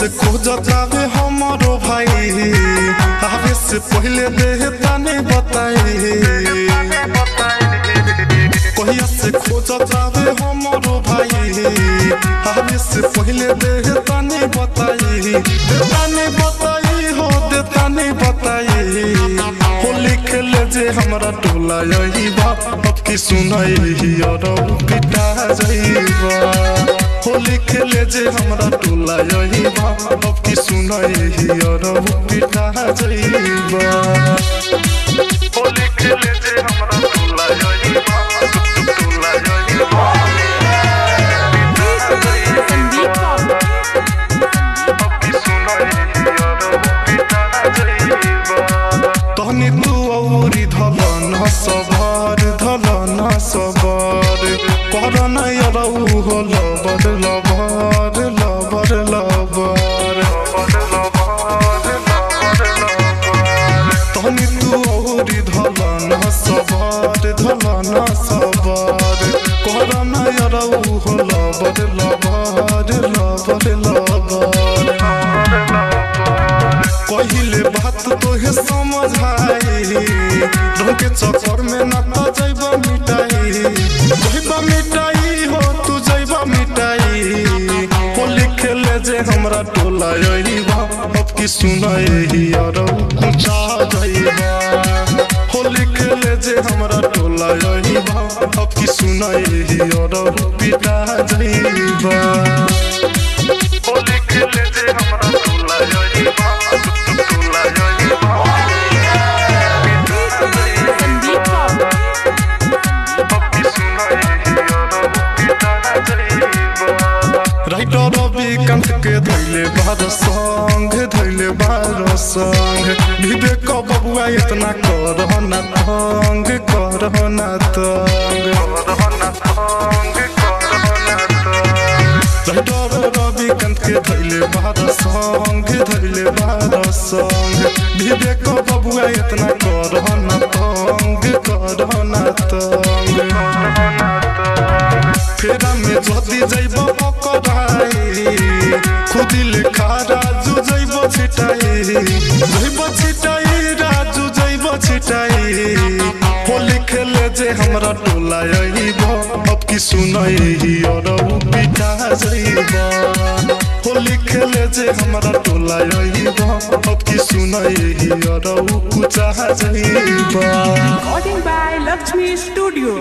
से खोजतावे हमरो भाई, आवे से पहले देह तने बताई। कहिया से खोजतावे हमरो भाई, आवे से पहले देह तने बताई। तने बताई हो दे तने बताई, होली खेले जे हमरा टोला आइबा, अब की सुनाई और पिटा जाइबा। होली खेले जे हमरा टोला आइबा, अब की सुनाई और पिटा जाइबा। होली खेले जे हमरा टोला आइबा, टोला आइबा, अब की सुनाई और पिटा जाइबा। तहनी तू औरी धलन सबर, धलन सबर करन यरौ हो लबर लबर लबर लबर। तहनी तू औरी धलन सबर, धलन सबर करन यरौ हो लबर लबर लबर लबर। कहिले बात तोहे समझाई, ढोके चक्कर में ना तो जैबा मिटाई। जैबा मिटाई हो तू जैबा मिटाई, होली खेले जे हमरा टोला आइबा, अब की सुनाई और कुचा जाइबा। होली खेले जे हमरा टोला आइबा, अब की सुनाई और पिटा जाइबा। होली खेले जे हमरा टोला आइबा, टोला आइबा, राइटर रविकांत के धैले बार संग, धैले बार संग। विवेक बबुआ इतना करह ना तंग, करह ना तंग। राइटर रविकांत के धैले बार संग, धैले बार संग। विवेक बबुआ इतना करह ना तंग, करह ना तंग। फेरा में जदी जैब पकड़ाई, खुदी लेखा राजू जैब छिटाई। जैब छिटाई राजू जैब छिटाई, होली खेले जे हमरा टोला आइबा, अब की सुनाई और पिटा जाइबा। होली खेले जे हमरा टोला आइबा, अब की सुनाई और कुचा जाइबा। Recording by Lakshmi Studio.